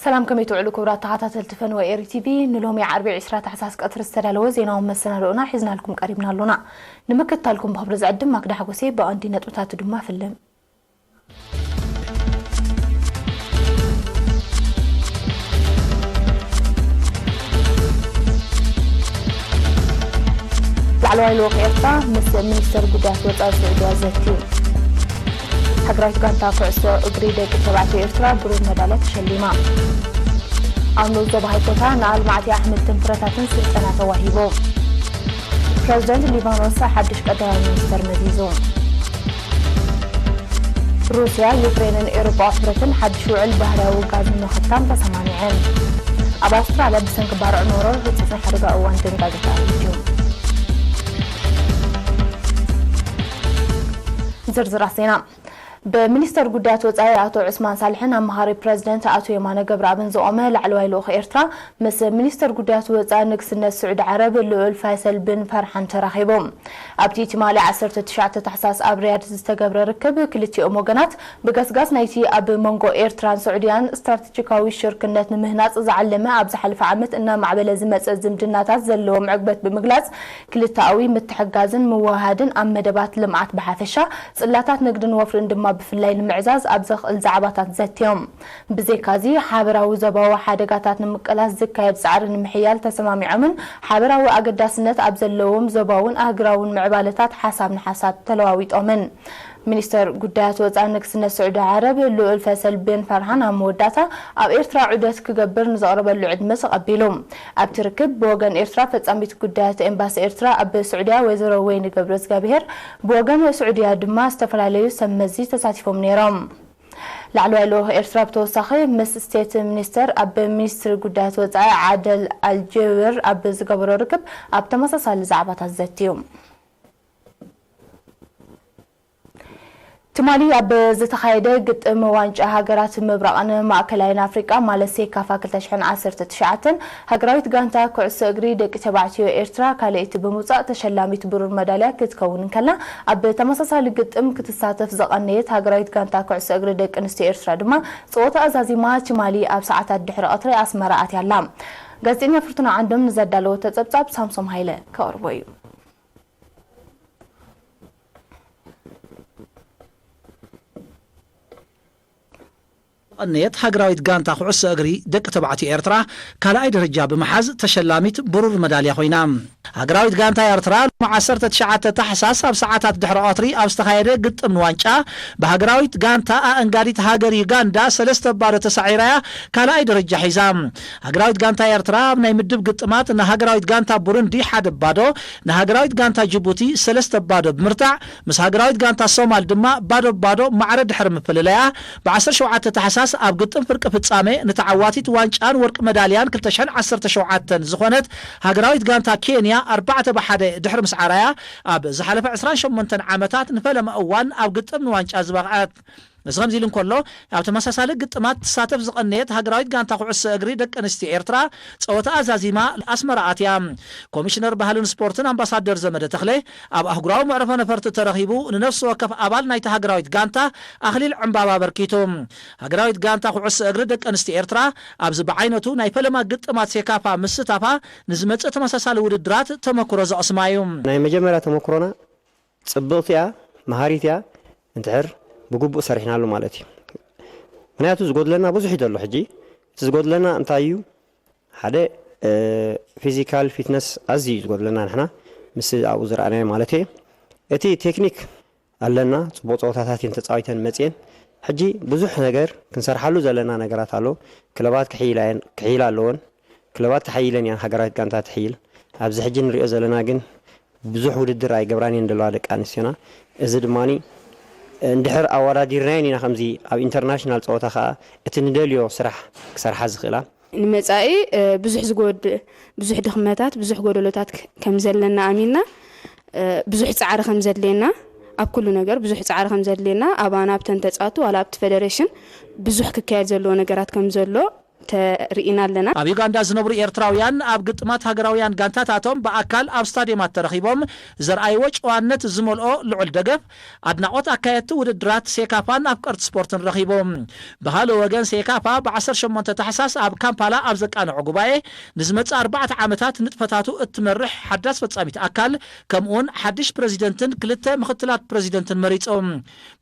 ሰላም፣ ከመይ ትውዕሉ ክቡራት ተኸታተልቲ ፈነወ ኤሪ ቲቪ? ንሎሚ ዓርቢ ዕስራ ታሕሳስ ቀትሪ ዝተዳለወ ዜናዊ መሰናድኦና ሒዝናልኩም ቀሪብና ኣሎና። ንምክትታልኩም ብኽብሪ ዝዕድም ማክዳ ሓጎሴ፣ ብቐንዲ ነጥብታቱ ድማ ፍልም። ላዕለዋይ ልኡኽ ኤርትራ ምስ ሚኒስተር ጉዳያት ወጻኢ ስዑድያ ዘትዩ። ሃገራዊት ጋንታ ኩዕሶ እግሪ ደቂ ተባዕትዮ ኤርትራ ብሩር መዳልያ ተሸሊማ። ኣብ ንኡስ ዞባ ሃይኮታ ንኣልማዕቲ ኣሕምልትን ፍረታትን ስልጠና ተዋሂቡ። ፕረዚደንት ሊባኖስ ሓድሽ ቀዳማይ ሚኒስተር መዚዙ። ሩስያ፣ ዩክሬንን ኤውሮጳዊ ሕብረትን ሓድሽ ውዕል ባህርያዊ ጋዝ ንምኽታም ተሰማሚዐን። ኣብ ኣውስትራልያ ብሰንኪ ባርዕ ኖሮ ህጹጽ ናይ ሓደጋ እዋን ድንጋገ ተኣዊጁ። ዝርዝራት ዜና። ብሚኒስተር ጉዳያት ወጻኢ ኣቶ ዑስማን ሳልሕን ኣማኻሪ ፕረዚደንት ኣቶ የማነ ገብረኣብን ዝቖመ ላዕለዋይ ልኡኽ ኤርትራ ምስ ሚኒስተር ጉዳያት ወጻኢ ንግስነት ስዑዲ ዓረብ ልኡል ፋይሰል ብን ፈርሓን ተራኺቡ። ኣብቲ ትማሊ ዓሰርተ ትሽዓተ ታሕሳስ ኣብ ሪያድ ዝተገብረ ርክብ፣ ክልቲኦም ወገናት ብገስጋስ ናይቲ ኣብ መንጎ ኤርትራን ስዑድያን ስትራተጂካዊ ሽርክነት ንምህናጽ ዝዓለመ፣ ኣብ ዝሓለፈ ዓመት እናማዕበለ ዝመጸ ዝምድናታት ዘለዎም ዕግበት ብምግላጽ፣ ክልተኣዊ ምትሕግጋዝን ምውህሃድን ኣብ መደባት ልምዓት ብሓፈሻ፣ ጽላታት ንግድን ወፍርን ድማ ብፍላይ ንምዕዛዝ ኣብ ዘኽእል ዛዕባታት ዘትዮም። ብዘይካዚ፣ ሓበራዊ ዞባዊ ሓደጋታት ንምቅላስ ዝካየድ ጻዕሪ ንምሕያል ተሰማሚዖምን ሓበራዊ ኣገዳስነት ኣብ ዘለዎም ዞባውን ኣህጉራውን ምዕባለታት ሓሳብ ንሓሳብ ተለዋዊጦምን። ሚኒስተር ጉዳያት ወጻኢ ንግስነት ስዑዲ ዓረብ ልኡል ፈይሰል ቢን ፈርሃን ኣብ መወዳእታ ኣብ ኤርትራ ዑደት ክገብር ንዘቕረበሉ ዕድመ ተቐቢሉ። ኣብቲ ርክብ ብወገን ኤርትራ ፈጻሚት ጉዳያት ኤምባሲ ኤርትራ ኣብ ስዑድያ ወይዘሮ ወይኒ ገብረእዝጋብሄር፣ ብወገን ስዑድያ ድማ ዝተፈላለዩ ሰብ መዚ ተሳቲፎም ነይሮም። ላዕለዋይ ልኡኽ ኤርትራ ብተወሳኺ ምስ ስቴት ሚኒስተር ኣብ ሚኒስትሪ ጉዳያት ወጻኢ ዓደል ኣልጀብር ኣብ ዝገበሮ ርክብ ኣብ ተመሳሳሊ ዛዕባታት ዘትዩ። ትማሊ ኣብ ዝተኻየደ ግጥም ዋንጫ ሃገራት ምብራቕን ማእከላይን ኣፍሪቃ ማለት ሴካፋ ክልተ ሽሕን ዓሰርተ ትሽዓተን፣ ሃገራዊት ጋንታ ኩዕሶ እግሪ ደቂ ተባዕትዮ ኤርትራ ካልኣይቲ ብምውጻእ ተሸላሚት ብሩር መዳልያ ክትከውን እንከላ፣ ኣብ ተመሳሳሊ ግጥም ክትሳተፍ ዝቐነየት ሃገራዊት ጋንታ ኩዕሶ እግሪ ደቂ ኣንስትዮ ኤርትራ ድማ ጸወታ ኣዛዚማ ትማሊ ኣብ ሰዓታት ድሕሪ ቀትሪ ኣስመራ ኣትያ ኣላ። ጋዜጠኛ ፍርቱና ዓንዶም ንዘዳለወቶ ጸብጻብ ሳምሶም ሃይለ ከቕርቦ እዩ። ዝቐነየት ሃገራዊት ጋንታ ኩዕሶ እግሪ ደቂ ተባዕትዮ ኤርትራ ካልኣይ ደረጃ ብምሓዝ ተሸላሚት ብሩር መዳልያ ኮይና። ሃገራዊት ጋንታ ኤርትራ ሎሚ ዓሰርተ ትሽዓተ ታሕሳስ ኣብ ሰዓታት ድሕሪ ቀትሪ ኣብ ዝተኻየደ ግጥም ንዋንጫ ብሃገራዊት ጋንታ ኣእንጋዲት ሃገር ዩጋንዳ ሰለስተ ባዶ ተሳዒራያ ካልኣይ ደረጃ ሒዛ። ሃገራዊት ጋንታ ኤርትራ ኣብ ናይ ምድብ ግጥማት ንሃገራዊት ጋንታ ቡሩንዲ ሓደ ባዶ፣ ንሃገራዊት ጋንታ ጅቡቲ ሰለስተ ባዶ ብምርታዕ፣ ምስ ሃገራዊት ጋንታ ሶማል ድማ ባዶ ባዶ ማዕረ ድሕሪ ምፍልላያ፣ ብ ዓሰርተ ሸውዓተ ታሕሳስ ኣብ ግጥም ፍርቂ ፍጻሜ ንተዓዋቲት ዋንጫን ወርቂ መዳልያን ክልተ ሽሕን ዓሰርተ ሸውዓተን ዝኾነት ሃገራዊት ጋንታ ኬንያ ኣርባዕተ ብ ሓደ ድሕሪ ምስዓራያ፣ ኣብ ዝሓለፈ ዕስራን ሸሞንተን ዓመታት ንፈለማ እዋን ኣብ ግጥም ንዋንጫ ዝበቕዐት። እዚ ከምዚ ኢሉ እንከሎ፣ ኣብ ተመሳሳሊ ግጥማት ትሳተፍ ዝቐነየት ሃገራዊት ጋንታ ኩዕሶ እግሪ ደቂ ኣንስትዮ ኤርትራ፣ ጸወታ ኣዛዚማ ኣስመራ ኣትያ። ኮሚሽነር ባህልን ስፖርትን ኣምባሳደር ዘመደ ተኽለ፣ ኣብ ኣህጉራዊ መዕርፎ ነፈርቲ ተረኺቡ፣ ንነፍሲ ወከፍ ኣባል ናይታ ሃገራዊት ጋንታ ኣኽሊል ዕምባባ ኣበርኪቱ። ሃገራዊት ጋንታ ኩዕሶ እግሪ ደቂ ኣንስትዮ ኤርትራ፣ ኣብዚ ብዓይነቱ ናይ ፈለማ ግጥማት ሴካፋ ምስታፋ፣ ንዝመጽእ ተመሳሳሊ ውድድራት ተመክሮ ዘቕስማ እዩ። ናይ መጀመርያ ተመክሮና ጽብቕቲ እያ፣ መሃሪት እያ፣ እንድሕር ብግቡእ ሰሪሕናሉ ማለት እዩ። ምኽንያቱ ዝጎድለና ብዙሕ እዩ ዘሎ። ሕጂ እቲ ዝጎድለና እንታይ እዩ? ሓደ፣ እ፣ ፊዚካል ፊትነስ ኣዝዩ እዩ ዝጎድለና ንሕና፣ ምስ ኣብኡ ዝረኣናዮ ማለት እየ። እቲ ቴክኒክ ኣለና፣ ጽቡቕ ጸወታታት እየን ተጻዊተን መጽየን። ሕጂ ብዙሕ ነገር ክንሰርሓሉ ዘለና ነገራት ኣሎ። ክለባት ክሕይላ እየን፣ ክሕይላ ኣለወን። ክለባት ተሓይለን እየን፣ ሃገራዊት ጋንታ ትሕይል። ኣብዚ ሕጂ ንሪኦ ዘለና ግን ብዙሕ ውድድር ኣይገብራን እየን ዘለዋ ደቂ ኣንስትዮና። እዚ ድማኒ እንድሕር ኣወዳዲርናየን ኢና ከምዚ ኣብ ኢንተርናሽናል ጸወታ ከኣ እቲ ንደልዮ ስራሕ ክሰርሓ ዝኽእላ። ንመጻኢ፣ እ፣ ብዙሕ ዝጎድ-፣ ብዙሕ ድኽመታት፣ ብዙሕ ጎደሎታት ክ-፣ ከም ዘለና ኣሚንና፣ እ፣ ብዙሕ ጻዕሪ ከም ዘድልየና፣ ኣብ ኩሉ ነገር ብዙሕ ጻዕሪ ከም ዘድልየና፣ ኣባና ኣብተን ተጻወትቲ ዋላ ኣብቲ ፌደሬሽን ብዙሕ ክካየድ ዘለዎ ነገራት ከም ዘሎ ተርኢና ኣለና። ኣብ ዩጋንዳ ዝነብሩ ኤርትራውያን ኣብ ግጥማት ሃገራውያን ጋንታታቶም ብኣካል ኣብ ስታድየማት ተረኺቦም ዘርኣይዎ ጨዋነት ዝመልኦ ልዑል ደገፍ ኣድናቖት ኣካየድቲ ውድድራት ሴካፋን ኣፍቀርቲ ስፖርትን ረኺቦም። ብኻልእ ወገን ሴካፋ ብ18 ታሕሳስ ኣብ ካምፓላ ኣብ ዘቃንዖ ጉባኤ ንዝመጽእ ኣርባዕተ ዓመታት ንጥፈታቱ እትመርሕ ሓዳስ ፈጻሚት ኣካል ከምኡውን ሓድሽ ፕረዚደንትን ክልተ ምኽትላት ፕረዚደንትን መሪጾም።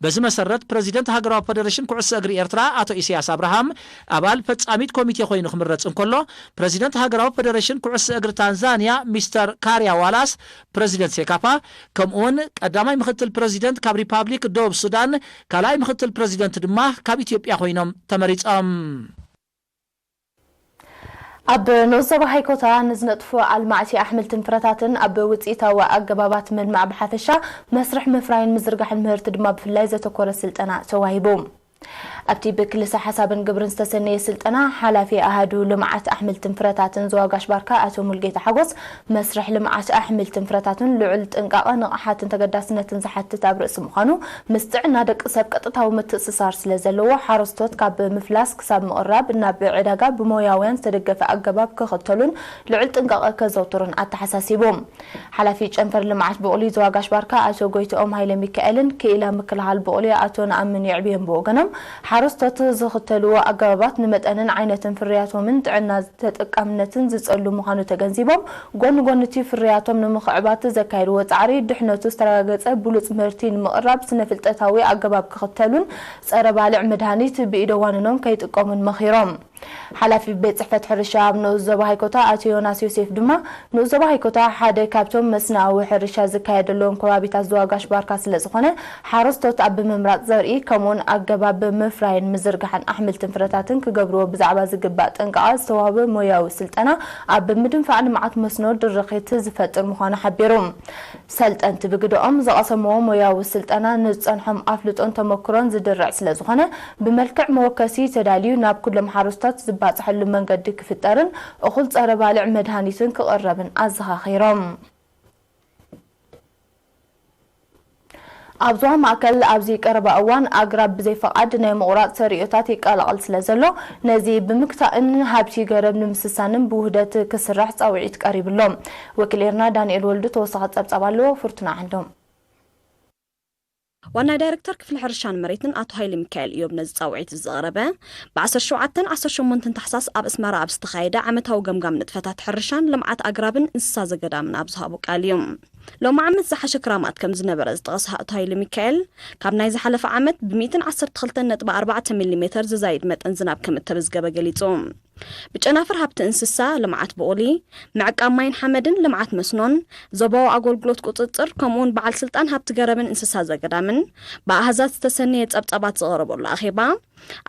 በዚ መሰረት ፕረዚደንት ሃገራዊ ፈደሬሽን ኩዕሶ እግሪ ኤርትራ ኣቶ ኢሳያስ ኣብርሃም ኣባል ፈጻሚት ኮሚቴ ኮይኑ ክምረጽ እንከሎ፣ ፕረዚደንት ሃገራዊ ፈደሬሽን ኩዕሶ እግሪ ታንዛንያ ሚስተር ካርያ ዋላስ ፕረዚደንት ሴካፋ፣ ከምኡውን ቀዳማይ ምኽትል ፕረዚደንት ካብ ሪፓብሊክ ደቡብ ሱዳን፣ ካልኣይ ምኽትል ፕረዚደንት ድማ ካብ ኢትዮጵያ ኮይኖም ተመሪጾም። ኣብ ንኡስ ዞባ ሃይኮታ ንዝነጥፉ ኣልማዕቲ ኣሕምልትን ፍረታትን ኣብ ውፅኢታዊ ኣገባባት ምልማዕ ብሓፈሻ፣ መስርሕ ምፍራይን ምዝርጋሕን ምህርቲ ድማ ብፍላይ ዘተኮረ ስልጠና ተዋሂቡ። ኣብቲ ብክልሰ ሓሳብን ግብርን ዝተሰነየ ስልጠና፣ ሓላፊ ኣሃዱ ልምዓት ኣሕምልትን ፍረታትን ዞባ ጋሽ ባርካ ኣቶ ሙልጌታ ሓጎስ፣ መስርሕ ልምዓት ኣሕምልትን ፍረታትን ልዑል ጥንቃቐ፣ ንቕሓትን ተገዳስነትን ዝሓትት ኣብ ርእሲ ምዃኑ፣ ምስ ጥዕና ደቂ ሰብ ቀጥታዊ ምትእስሳር ስለ ዘለዎ፣ ሓረስቶት ካብ ምፍላስ ክሳብ ምቕራብ ናብ ዕዳጋ ብሞያውያን ዝተደገፈ ኣገባብ ክኽተሉን ልዑል ጥንቃቐ ከዘውትሩን ኣተሓሳሲቡ። ሓላፊ ጨንፈር ልምዓት ብቑሊ ዞባ ጋሽ ባርካ ኣቶ ጎይትኦም ሃይለ ሚካኤልን ክኢላ ምክልኻል ብቑሊ ኣቶ ነኣምን የዕብየን ብወገኖም፣ ሓረስቶት ዝኽተልዎ ኣገባባት ንመጠንን ዓይነትን ፍርያቶምን ጥዕና ተጠቃምነትን ዝጸሉ ምዃኑ ተገንዚቦም፣ ጎኒ ጎኒ እቲ ፍርያቶም ንምኽዕባት ዘካየድዎ ጻዕሪ፣ ድሕነቱ ዝተረጋገጸ ብሉጽ ምህርቲ ንምቕራብ ስነ ፍልጠታዊ ኣገባብ ክኽተሉን ጸረ ባልዕ መድሃኒት ብኢደ ዋንኖም ከይጥቀሙን መኺሮም። ሓላፊ ቤት ጽሕፈት ሕርሻ ኣብ ንኡስ ዞባ ሃይኮታ ኣቶ ዮናስ ዮሴፍ ድማ፣ ንኡስ ዞባ ሃይኮታ ሓደ ካብቶም መስናኣዊ ሕርሻ ዝካየደሎም ከባቢታት ዞባ ጋሽ ባርካ ስለ ዝኾነ፣ ሓረስቶት ኣብ ምምራጽ ዘርኢ ከምኡውን ኣገባብ ምፍራይን ምዝርጋሕን ኣሕምልትን ፍረታትን ክገብርዎ ብዛዕባ ዝግባእ ጥንቃቐ ዝተዋህበ ሞያዊ ስልጠና ኣብ ምድንፋዕ ልምዓት መስኖ ድርኺት ዝፈጥር ምዃኑ ሓቢሩ። ሰልጠንቲ ብግደኦም፣ ዝቐሰምዎ ሞያዊ ስልጠና ንዝጸንሖም ኣፍልጦን ተመክሮን ዝድርዕ ስለ ዝኾነ፣ ብመልክዕ መወከሲ ተዳልዩ ናብ ኩሎም ሓረስቶት ዝባጽሐሉ መንገዲ ክፍጠርን እኹል ጸረ ባልዕ መድሃኒትን ክቕረብን ኣዘኻኺሮም። ኣብ ዞባ ማእከል ኣብዚ ቀረባ እዋን ኣግራብ ብዘይ ፈቓድ ናይ ምቑራጽ ተርእዮታት ይቀላቐል ስለ ዘሎ፣ ነዚ ብምግታእን ሃብቲ ገረብ ንምስሳንን ብውህደት ክስራሕ ጻውዒት ቀሪቡ ኣሎ። ወኪል ኤርና ዳንኤል ወልዱ ተወሳኺ ጸብጻብ ኣለዎ። ፍርቱና ዓንዶም። ዋና ዳይሬክተር ክፍሊ ሕርሻን መሬትን ኣቶ ሃይለ ሚካኤል እዮም ነዚ ጻውዒት እዚ ዘቕረበ። ብ17፣ 18 ታሕሳስ ኣብ ኣስመራ ኣብ ዝተኻየደ ዓመታዊ ገምጋም ንጥፈታት ሕርሻን ልምዓት ኣግራብን እንስሳ ዘገዳምን ኣብ ዝሃቦ ቃል እዩ። ሎሚ ዓመት ዝሓሸ ክራማት ከም ዝነበረ ዝጠቐሰ ኣቶ ሃይለ ሚካኤል፣ ካብ ናይ ዝሓለፈ ዓመት ብ112.4 ሚሊሜተር ዝዛይድ መጠን ዝናብ ከም እተመዝገበ ገሊጹ። ብጨናፍር ሃብቲ እንስሳ፣ ልምዓት ብቑሊ፣ ምዕቃብ ማይን ሓመድን፣ ልምዓት መስኖን፣ ዞባዊ ኣገልግሎት ቁጽጽር፣ ከምኡውን በዓል ስልጣን ሃብቲ ገረብን እንስሳ ዘገዳምን ብኣሃዛት ዝተሰነየ ጸብጻባት ዝቐረበሉ ኣኼባ፣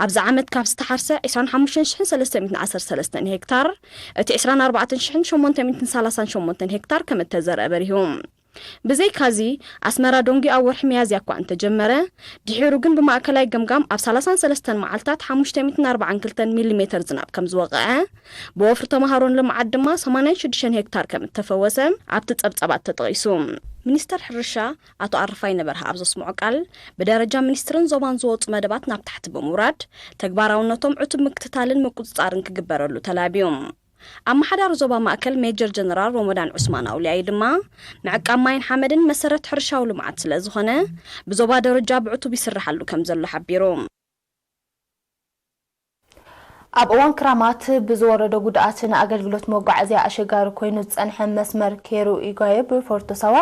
ኣብዚ ዓመት ካብ ዝተሓርሰ 25,313 ሄክታር፣ እቲ 24,838 ሄክታር ከም እተዘርአ በሪሁ። ብዘይካዚ፣ ኣስመራ ዶንጊ ኣብ ወርሒ ሚያዝያ እኳ እንተጀመረ፣ ድሒሩ ግን ብማእከላይ ገምጋም ኣብ 33 መዓልታት 542 ሚሊሜተር ዝናብ ከም ዝወቕዐ፣ ብወፍሪ ተምሃሮን ልምዓት ድማ 86 ሄክታር ከም እተፈወሰ ኣብቲ ጸብጻባት ተጠቒሱ። ሚኒስተር ሕርሻ ኣቶ ኣረፋይነ በርሀ ኣብ ዘስምዖ ቃል፣ ብደረጃ ሚኒስትርን ዞባን ዝወጹ መደባት ናብ ታሕቲ ብምውራድ፣ ተግባራውነቶም ዕቱብ ምክትታልን ምቁጽጻርን ክግበረሉ ተላብዩ። ኣመሓዳሪ ዞባ ማእከል ሜጀር ጀነራል ሮሞዳን ዑስማን ኣውልያይ ድማ፣ ምዕቃብ ማይን ሓመድን መሰረት ሕርሻዊ ልምዓት ስለ ዝኾነ፣ ብዞባ ደረጃ ብዕቱብ ይስርሓሉ ከም ዘሎ ሓቢሩ። ኣብ እዋን ክራማት ብዝወረዶ ጉድኣት ንኣገልግሎት መጓዓዝያ ኣሸጋሪ ኮይኑ ዝጸንሐ መስመር ኬሩ ኢጓየ ብፎርቶ ሳዋ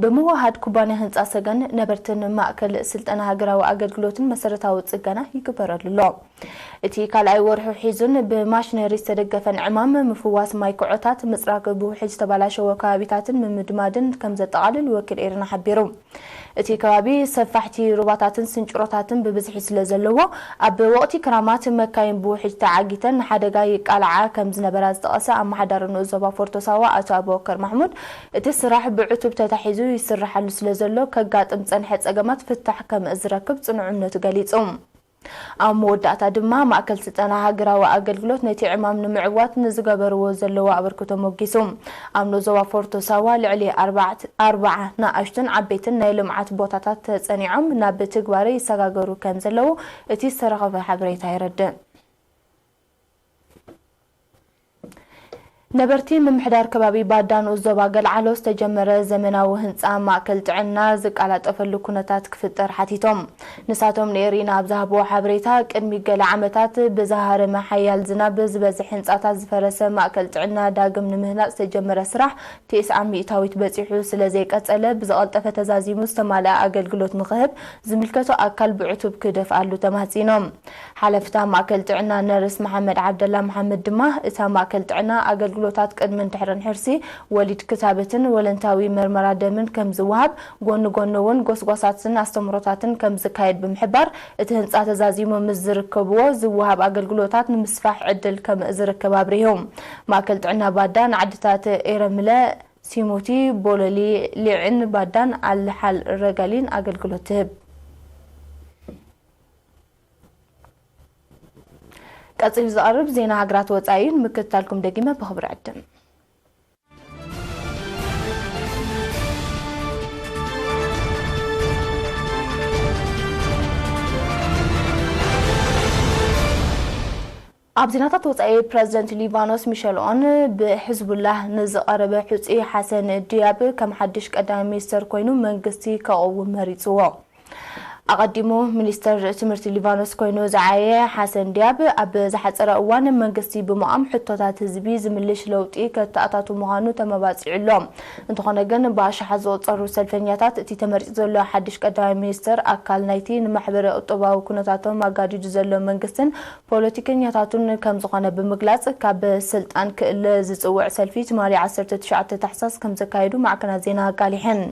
ብምውሃድ ኩባንያ ህንጻ ሰገን ነበርትን ማእከል ስልጠና ሃገራዊ ኣገልግሎትን መሰረታዊ ጽገና ይግበረሉ ኣሎ። እቲ ካልኣይ ወርሑ ሒዙን ብማሽነሪ ዝተደገፈን ዕማም ምፍዋስ ማይ ክዖታት፣ ምጽራግ ብውሕጅ ዝተባላሸወ ከባቢታትን ምምድማድን ከም ዘጠቓልል ወኪል ኤረና ሓቢሩ። እቲ ከባቢ ሰፋሕቲ ሩባታትን ስንጭሮታትን ብብዝሒ ስለ ዘለዎ፣ ኣብ ወቕቲ ክራማት መካይን ብውሕጅ ተዓጊተን ንሓደጋ ይቃልዓ ከም ዝነበራ ዝጠቐሰ ኣመሓዳሪ ንኡስ ዞባ ፎርቶ ሳዋ ኣቶ ኣቡበከር ማሕሙድ፣ እቲ ስራሕ ብዕቱብ ተታሒዙ ይስርሓሉ ስለ ዘሎ፣ ከጋጥም ዝጸንሐ ጸገማት ፍታሕ ከም ዝረክብ ጽኑዕ እምነቱ ገሊጹ። ኣብ መወዳእታ ድማ፣ ማእከል ስልጠና ሃገራዊ ኣገልግሎት ነቲ ዕማም ንምዕዋት ንዝገበርዎ ዘለዎ ኣበርክቶ ሞጊሱ። ኣብ ንኡስ ዞባ ፎርቶ ሳዋ ልዕሊ ኣርባዕተ፣ ኣርብዓ ንኣሽቱን ዓበይትን ናይ ልምዓት ቦታታት ተጸኒዖም ናብ ትግባረ ይሰጋገሩ ከም ዘለዉ እቲ ዝተረኸበ ሓበሬታ የረድእ። ነበርቲ ምምሕዳር ከባቢ ባዳን ኡዞባ ገልዓሎ ዝተጀመረ ዘመናዊ ህንፃ ማእከል ጥዕና ዝቀላጠፈሉ ኩነታት ክፍጠር ሓቲቶም። ንሳቶም ንኤሪና ኣብ ዝሃብዎ ሓበሬታ፣ ቅድሚ ገለ ዓመታት ብዝሃረመ ሓያል ዝናብ ዝበዝሕ ህንፃታት ዝፈረሰ ማእከል ጥዕና ዳግም ንምህናፅ ዝተጀመረ ስራሕ ተስዓ ሚእታዊት በፂሑ ስለ ዘይቀፀለ፣ ብዝቐልጠፈ ተዛዚሙ ዝተማልአ ኣገልግሎት ንክህብ ዝምልከቶ ኣካል ብዕቱብ ክደፍኣሉ ተማህፂኖም። ሓለፍታ ማእከል ጥዕና ነርስ መሓመድ ዓብደላ መሓመድ ድማ፣ እታ ማእከል ጥዕና ኣገልግሎታት ቅድምን ድሕርን ሕርሲ፣ ወሊድ ክታበትን ወለንታዊ መርመራ ደምን ከም ዝወሃብ፣ ጎኒ ጎኒ እውን ጎስጓሳትን ኣስተምህሮታትን ከም ዝካየድ ብምሕባር፣ እቲ ህንፃ ተዛዚሙ ምስ ዝርከብዎ ዝወሃብ ኣገልግሎታት ንምስፋሕ ዕድል ከም ዝርከብ ኣብሪሁ። ማእከል ጥዕና ባዳን ዓድታት ኤረምለ፣ ሲሙቲ፣ ቦሎሊ፣ ሊዕን ባዳን ኣልሓል ረጋሊን ኣገልግሎት ትህብ። ቀጺሉ ዝቐርብ ዜና ሃገራት ወጻኢ እዩ። ንምክትታልኩም ደጊመ ብኽብሪ ዕድም። ኣብ ዜናታት ወጻኢ፣ ፕረዚደንት ሊባኖስ ሚሸል ኦን ብሕዝቡላህ ንዝቐረበ ሕጹይ ሓሰን ዲያብ ከም ሓድሽ ቀዳማይ ሚኒስተር ኮይኑ መንግስቲ ከቕውም መሪጽዎ። ኣቐዲሙ ሚኒስተር ትምህርቲ ሊባኖስ ኮይኑ ዝዓየ ሓሰን ዲያብ፣ ኣብ ዝሓጸረ እዋን መንግስቲ ብምቋም ሕቶታት ህዝቢ ዝምልሽ ለውጢ ከተኣታቱ ምዃኑ ተመባጺዑ ኣሎ። እንተኾነ ግን፣ ብኣሽሓት ዝቑጸሩ ሰልፈኛታት፣ እቲ ተመሪጹ ዘሎ ሓድሽ ቀዳማይ ሚኒስተር ኣካል ናይቲ ንማሕበረ ቁጠባዊ ኩነታቶም ኣጋዲዱ ዘሎ መንግስትን ፖለቲከኛታቱን ከም ዝኾነ ብምግላጽ፣ ካብ ስልጣን ክእለ ዝጽውዕ ሰልፊ ትማሊ ዓሰርተ ትሽዓተ ታሕሳስ ከም ዘካየዱ ማዕከናት ዜና ኣቃሊሐን።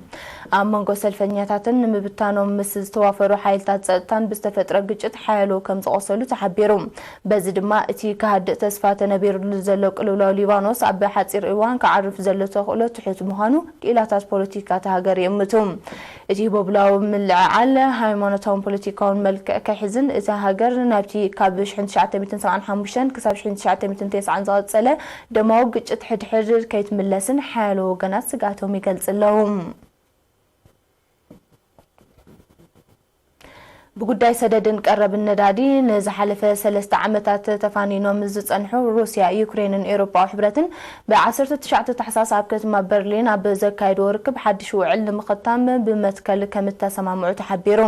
ኣብ መንጎ ሰልፈኛታትን ንምብታኖም ምስ ዝተዋፈሩ ሓይልታት ጸጥታን ብዝተፈጥረ ግጭት ሓያሎ ከም ዝቖሰሉ ተሓቢሩ። በዚ ድማ እቲ ክሃድእ ተስፋ ተነቢሩሉ ዘሎ ቅልውላው ሊባኖስ ኣብ ሓጺር እዋን ክዓርፍ ዘሎ ተኽእሎ ትሑት ምዃኑ ክኢላታት ፖለቲካ እታ ሃገር ይእምቱ። እቲ ህቦብላዊ ምልዕዓል ሃይማኖታውን ፖለቲካውን መልክዕ ከሕዝን እታ ሃገር ናብቲ ካብ ሽሕን ትሽዓተ ሚእትን ሰብዓን ሓሙሽተን ክሳብ ሽሕን ትሽዓተ ሚእትን ተስዓን ዝቐጸለ ደማዊ ግጭት ሕድሕድ ከይትምለስን ሓያሎ ወገናት ስግኣቶም ይገልጽ ኣለዉ። ብጉዳይ ሰደድን ቀረብን ነዳዲ ንዝሓለፈ ሰለስተ ዓመታት ተፋኒኖም ዝጸንሑ ሩስያ፣ ዩክሬንን ኤውሮጳዊ ሕብረትን ብ ዓሰርተ ትሽዓተ ታሕሳስ ኣብ ከተማ በርሊን ኣብ ዘካየድዎ ርክብ ሓድሽ ውዕል ንምኽታም ብመትከል ከም እተሰማምዑ ተሓቢሩ።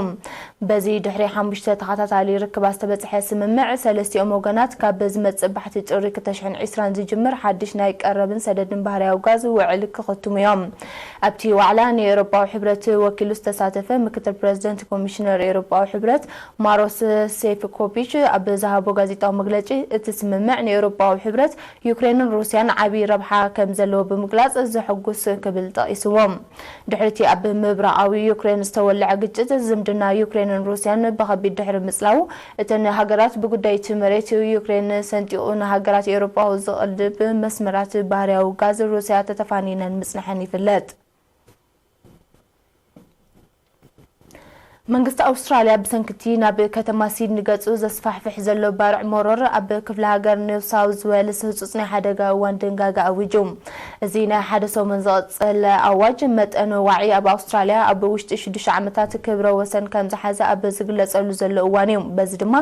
በዚ ድሕሪ ሓሙሽተ ተኸታታሊ ርክባት ዝተበጽሐ ስምምዕ፣ ሰለስቲኦም ወገናት ካብ ዝመጽእ ባሕቲ ጥሪ ክልተ ሽሕን ዕስራን ዝጅምር ሓድሽ ናይ ቀረብን ሰደድን ባህርያዊ ጋዝ ውዕል ክኽትሙ እዮም። ኣብቲ ዋዕላ ንኤውሮጳዊ ሕብረት ወኪሉ ዝተሳተፈ ምክትል ፕረዚደንት ኮሚሽነር ኤውሮጳዊ ሕብረት ማሮስ ሴፍኮቪች ኣብ ዝሃቦ ጋዜጣዊ መግለጺ፣ እቲ ስምምዕ ንኤውሮጳዊ ሕብረት፣ ዩክሬንን ሩስያን ዓቢ ረብሓ ከም ዘለዎ ብምግላጽ ዘሐጉስ ክብል ጠቒስዎ። ድሕሪቲ ኣብ ምብራቓዊ ዩክሬን ዝተወልዐ ግጭት፣ ዝምድና ዩክሬንን ሩስያን ብኸቢድ ድሕሪ ምጽላው፣ እተን ሃገራት ብጉዳይ እቲ መሬት ዩክሬን ሰንጢቑ ንሃገራት ኤውሮጳ ዝቕልብ መስመራት ባህርያዊ ጋዝ ሩስያ ተተፋኒነን ምጽንሐን ይፍለጥ። መንግስቲ ኣውስትራልያ ብሰንክቲ ናብ ከተማ ሲድኒ ገጹ ዘስፋሕፍሕ ዘሎ ባርዕ መሮር ኣብ ክፍለ ሃገር ኒው ሳውዝ ዌልስ ህጹጽ ናይ ሓደጋ እዋን ድንጋገ ኣዊጁ። እዚ ናይ ሓደ ሰሙን ዝቐጸለ ኣዋጅ መጠን ዋዒ ኣብ ኣውስትራልያ ኣብ ውሽጢ ሽዱሽተ ዓመታት ክብረ ወሰን ከም ዝሓዘ ኣብ ዝግለጸሉ ዘሎ እዋን እዩ። በዚ ድማ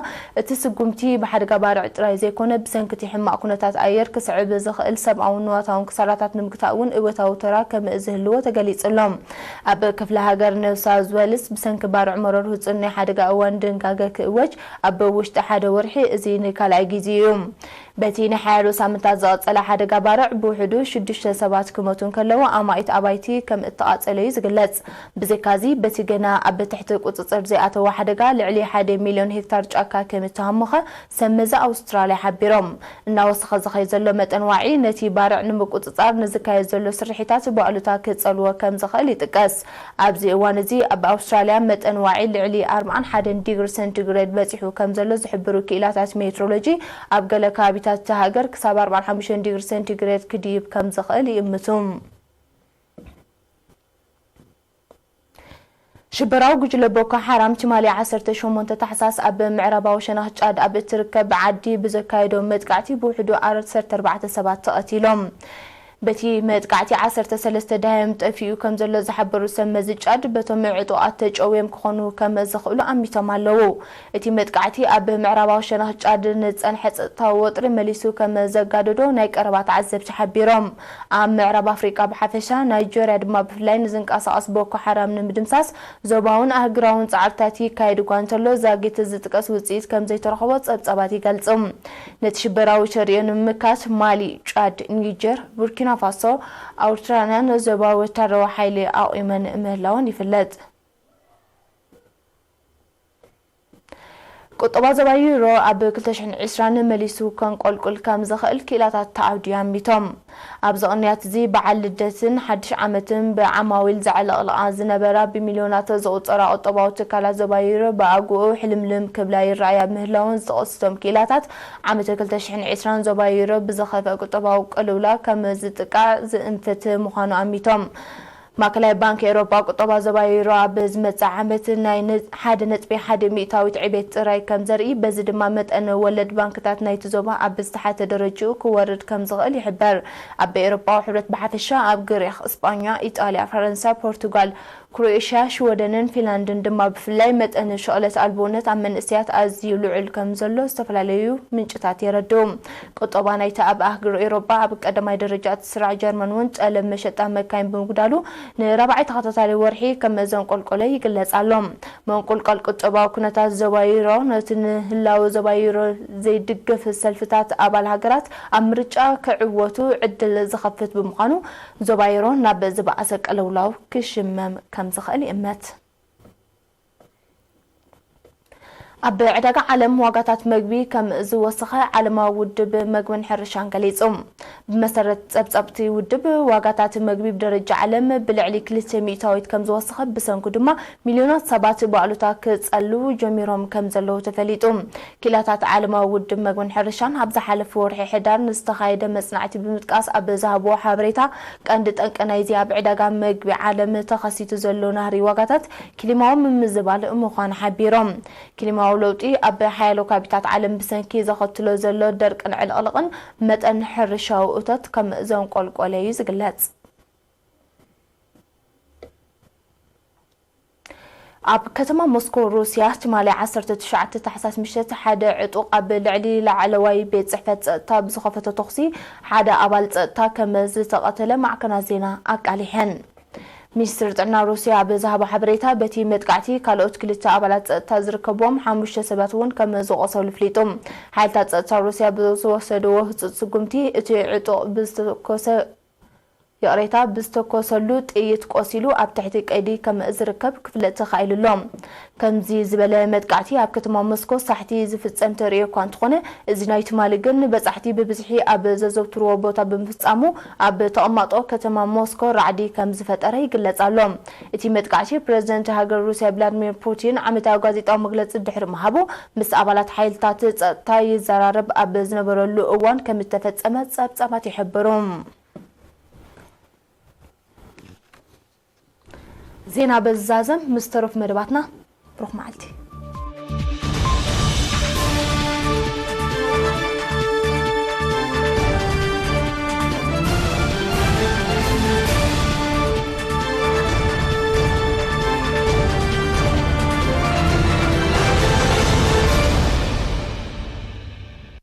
እቲ ስጉምቲ ብሓደጋ ባርዕ ጥራይ ዘይኮነ፣ ብሰንክቲ ሕማቕ ኩነታት ኣየር ክስዕብ ዝኽእል ሰብኣውን ንዋታውን ክሳራታት ንምግታእ እውን እወታዊ ተራ ከም ዝህልዎ ተገሊጹ ኣሎ። ኣብ ክፍለ ሃገር ኒው ሳውዝ ዌልስ ብሰንኪ ባርዕ መሮር ህጹጽ ናይ ሓደጋ እዋን ድንጋገ ክእወጅ ኣብ ውሽጢ ሓደ ወርሒ እዚ ንካልኣይ ግዜ እዩ። በቲ ንሓያሎ ሳምንታት ዝቐጸለ ሓደጋ ባርዕ ብውሕዱ ሽዱሽተ ሰባት ክሞቱ እንከለዉ፣ ኣማኢት ኣባይቲ ከም እተቓጸለ እዩ ዝግለጽ። ብዘይካዚ፣ በቲ ገና ኣብ ትሕቲ ቁጽጽር ዘይኣተወ ሓደጋ፣ ልዕሊ ሓደ ሚልዮን ሄክታር ጫካ ከም እተሃሞኸ ሰብ መዚ ኣውስትራልያ ሓቢሮም። እናወሰኸ ዝኸይድ ዘሎ መጠን ዋዒ፣ ነቲ ባርዕ ንምቁጽጻር ንዝካየድ ዘሎ ስርሒታት ብኣሉታ ክጸልዎ ከም ዝኽእል ይጥቀስ። ኣብዚ እዋን እዚ ኣብ ኣውስትራልያ መጠን ዋዒ ልዕሊ ኣርብዓን ሓደን ዲግሪ ሴንቲግሬድ በጺሑ ከም ዘሎ ዝሕብሩ ክኢላታት ሜትሮሎጂ፣ ኣብ ገለ ከባቢታት እታ ሃገር ክሳብ ኣርብዓን ሓሙሽተን ዲግሪ ሴንቲግሬድ ክድይብ ከም ዝኽእል ይእምቱ። ሽበራዊ ጉጅለ ቦኮ ሓራም ትማሊ ዓሰርተ ሸሞንተ ታሕሳስ ኣብ ምዕራባዊ ሸነኽ ጫድ ኣብ እትርከብ ዓዲ ብዘካየዶ መጥቃዕቲ ብውሕዱ ዓሰርተ ኣርባዕተ ሰባት ተቐቲሎም። በቲ መጥቃዕቲ ዓሰርተ ሰለስተ ደሃዮም ጠፊኡ ከም ዘሎ ዝሓበሩ ሰብ መዚ ጫድ፣ በቶም ዕጡቓት ተጨውዮም ክኾኑ ከም ዝኽእሉ ኣሚቶም ኣለዉ። እቲ መጥቃዕቲ ኣብ ምዕራባዊ ሸነኽ ጫድ ንጸንሐ ጸጥታዊ ወጥሪ መሊሱ ከም ዘጋደዶ ናይ ቀረባ ተዓዘብቲ ሓቢሮም። ኣብ ምዕራብ ኣፍሪቃ ብሓፈሻ፣ ናይጀርያ ድማ ብፍላይ ንዝንቀሳቐስ ቦኮ ሓራም ንምድምሳስ ዞባውን ኣህጉራውን ጻዕርታት ይካየድ እኳ እንተሎ፣ ዛጊት ዝጥቀስ ውጽኢት ከም ዘይተረኸቦ ጸብጻባት ይገልጹ። ነቲ ሽበራዊ ተርእዮ ንምምካት ማሊ፣ ጫድ፣ ኒጀር፣ ቡርኪና ፋሶ፣ ኣውስትራልያን ዞባዊ ወታደራዊ ሓይሊ ኣቑመን ምህላወን ይፍለጥ። ቁጠባ ዞባ ዩሮ ኣብ ክልተ ሽሕን ዕስራን መሊሱ ከንቆልቁል ከም ዝኽእል ክኢላታት ተዓውድዩ ኣሚቶም። ኣብዚ ቅንያት እዚ፣ በዓል ልደትን ሓድሽ ዓመትን ብዓማዊል ዘዕለቕልቓ ዝነበራ ብሚልዮናት ዝቑጸራ ቁጠባዊ ትካላት ዞባ ዩሮ ብኣግኡ ሕልምልም ክብላ ይረኣያ ምህላወን ዝጠቐሱ እቶም ክኢላታት፣ ዓመት ክልተ ሽሕን ዕስራን ዞባ ዩሮ ብዝኸፍአ ቁጠባዊ ቅልውላው ከም ዝጥቃዕ ዝእንፍት ምዃኑ ኣሚቶም። ማእከላይ ባንክ ኤውሮጳ፣ ቁጠባ ዞባ ዩሮ ኣብ ዝመጽእ ዓመት ናይ ነ-፣ ሓደ ነጥቢ ሓደ ሚእታዊት ዕቤት ጥራይ ከም ዘርኢ፣ በዚ ድማ መጠን ወለድ ባንክታት ናይቲ ዞባ ኣብ ዝተሓተ ደረጃኡ ክወርድ ከም ዝኽእል ይሕበር። ኣብ ኤውሮጳዊ ሕብረት ብሓፈሻ፣ ኣብ ግሪኽ፣ እስጳኛ፣ ኢጣልያ፣ ፈረንሳ፣ ፖርቱጋል፣ ክሮኤሽያ፣ ሽወደንን ፊንላንድን ድማ ብፍላይ መጠን ሸቕለት ኣልቦነት ኣብ መንእሰያት ኣዝዩ ልዑል ከም ዘሎ ዝተፈላለዩ ምንጭታት የረድኡ። ቁጠባ ናይቲ ኣብ ኣህጉር ኤውሮጳ ኣብ ቀዳማይ ደረጃ እትስራዕ ጀርመን እውን ጠለብ መሸጣ መካይን ብምጉዳሉ ንራብዓይ ተኸታታሊ ወርሒ ከም ዘንቆልቆለ ይግለጽ ኣሎ። ምንቁልቋል ቁጠባዊ ኩነታት ዞባ ዩሮ ነቲ ንህላወ ዞባ ዩሮ ዘይድግፍ ሰልፍታት ኣባል ሃገራት ኣብ ምርጫ ክዕወቱ ዕድል ዝኸፍት ብምዃኑ፣ ዞባ ዩሮ ናብ ዝበኣሰ ቅልውላው ክሽመም ከም ዝኽእል ይእመት። ኣብ ዕዳጋ ዓለም ዋጋታት መግቢ ከም ዝወሰኸ ዓለማዊ ውድብ መግብን ሕርሻን ገሊጹ። ብመሰረት ጸብጻብቲ ውድብ፣ ዋጋታት መግቢ ብደረጃ ዓለም ብልዕሊ ክልተ ሚእታዊት ከም ዝወሰኸ፣ ብሰንኩ ድማ ሚልዮናት ሰባት ብኣሉታ ክጸልዉ ጀሚሮም ከም ዘለዉ ተፈሊጡ። ክኢላታት ዓለማዊ ውድብ መግብን ሕርሻን ኣብ ዝሓለፈ ወርሒ ሕዳር ንዝተኻየደ መጽናዕቲ ብምጥቃስ ኣብ ዝሃብዎ ሓበሬታ፣ ቀንዲ ጠንቂ ናይዚ ኣብ ዕዳጋ መግቢ ዓለም ተኸሲቱ ዘሎ ናህሪ ዋጋታት ክሊማዊ ምምዝባል ምዃኑ ሓቢሮም። ክሊማዊ ለውጢ ኣብ ሓያሎ ከባቢታት ዓለም ብሰንኪ ዘኸትሎ ዘሎ ደርቅን ዕልቕልቕን መጠን ሕርሻዊ እቶት ከም ዘንቆልቆለ እዩ ዝግለጽ። ኣብ ከተማ ሞስኮ ሩስያ፣ ትማሊ ዓሰርተ ትሽዓተ ታሕሳስ ምሸት ሓደ ዕጡቕ ኣብ ልዕሊ ላዕለዋይ ቤት ጽሕፈት ጸጥታ ብዝኸፈቶ ተኹሲ ሓደ ኣባል ጸጥታ ከም ዝተቐተለ ማዕከናት ዜና ኣቃሊሐን። ሚኒስትሪ ጥዕና ሩስያ ኣብ ዝሃቦ ሓበሬታ፣ በቲ መጥቃዕቲ ካልኦት ክልተ ኣባላት ጸጥታ ዝርከብዎም ሓሙሽተ ሰባት እውን ከም ዝቖሰሉ ኣፍሊጡ። ሓይልታት ጸጥታ ሩስያ ብዝወሰድዎ ህጹጽ ስጉምቲ፣ እቲ ዕጡቕ ብዝተኮሰ፣ ይቕሬታ፣ ብዝተኮሰሉ ጥይት ቆሲሉ ኣብ ትሕቲ ቀይዲ ከም ዝርከብ ክፍለጥ ተኻኢሉ ኣሎ። ከምዚ ዝበለ መጥቃዕቲ ኣብ ከተማ ሞስኮ ሳሕቲ ዝፍጸም ተርእዮ እኳ እንተኾነ፣ እዚ ናይ ትማሊ ግን ንበጻሕቲ ብብዝሒ ኣብ ዘዘውትርዎ ቦታ ብምፍጻሙ፣ ኣብ ተቐማጦ ከተማ ሞስኮ ራዕዲ ከም ዝፈጠረ ይግለጽ ኣሎ። እቲ መጥቃዕቲ፣ ፕረዚደንት ሃገር ሩስያ ቭላድሚር ፑቲን ዓመታዊ ጋዜጣዊ መግለጺ ድሕሪ ምሃቡ፣ ምስ ኣባላት ሓይልታት ጸጥታ ይዘራረብ ኣብ ዝነበረሉ እዋን ከም እተፈጸመ ጸብጻባት ይሕብሩ። ዜና በዚ ዛዘም። ምስ ተረፉ መደባትና፣ ብሩኽ መዓልቲ።